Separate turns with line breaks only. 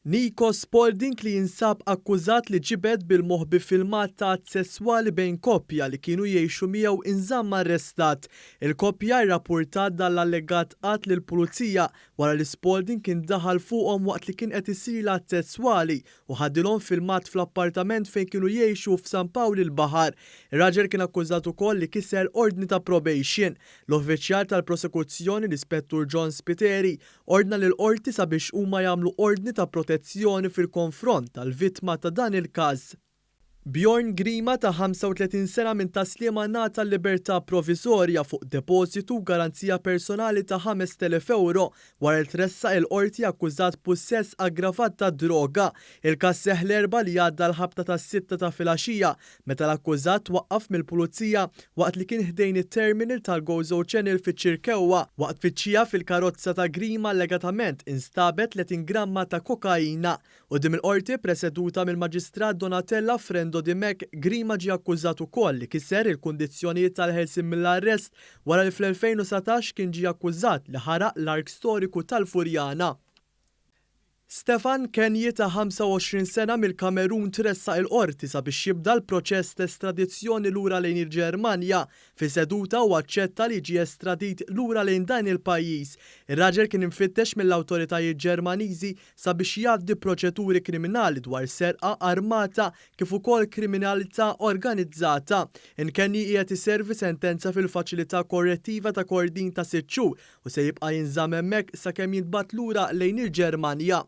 Nico Spalding li jinsab akkużat li ġibed bil-moħbi filmat ta' att sesswali bejn koppja li kienu jgħixu miegħu inżamm arrestat. Il-koppja rrappurtat dan l-allegat att lill-Pulizija wara li Spalding kien daħal fuqhom waqt li kien qed isir l-att sesswali u ħadilhom filmat fl-appartament fejn kienu jgħixu f'San Pawl il-Baħar. Ir-raġel kien akkużat ukoll li kiser ordni ta' probation. L-uffiċjal tal-prosekuzzjoni l-Ispettur John Spiteri Ordna lill-Qorti sabiex huma jagħmlu ordni ta' protezzjoni fil-konfront tal-vittma ta' dan il-każ. Bjorn Grima ta' 35 sena minn Tas-Sliema ngħata l-libertà proviżorja fuq depożitu u garanzija personali ta' 5,000 ewro wara li tressaq il-Qorti akkużat b'pussess aggravat ta' droga. Il-każ seħħ l-Erbgħa li għadda għall-ħabta tas-sitta ta' filgħaxija meta l-akkużat twaqqaf mill-Pulizija waqt li kien ħdejn it-terminal tal-Gozo Channel fiċ-Ċirkewwa. Waqt tfittxija fil-karozza ta' Grima allegatament instabet 30 gramma ta' kokaina. Quddiem il-Qorti ppreseduta mill-Maġistrat Donatella Frendo Dimech, Grima ġie akkużat ukoll li kiser il-kundizzjonijiet tal-ħelsien mill-arrest wara li fl-2019 kien ġie akkużat li ħaraq l-ark storiku tal-Furjana. Stefan Kenyi ta' 25 sena mill-Kamerun tressaq il-Qorti sabiex jibda l-proċess t'estradizzjoni lura lejn il-Ġermanja. Fi seduta huwa aċċetta li jiġi estradit lura lejn dan il-pajjiż. Ir-raġel kien imfittex mill-awtoritajiet Ġermaniżi sabiex jgħaddi proċeduri kriminali dwar serqa armata kif ukoll kriminalità organizzata. Nkenyi qiegħed iservi sentenza fil-Faċilità Korrettiva ta' Kordin ta' sitt xhur u se jibqa' jinżamm hemmhekk sakemm jintbagħat lura lejn il-Ġermanja.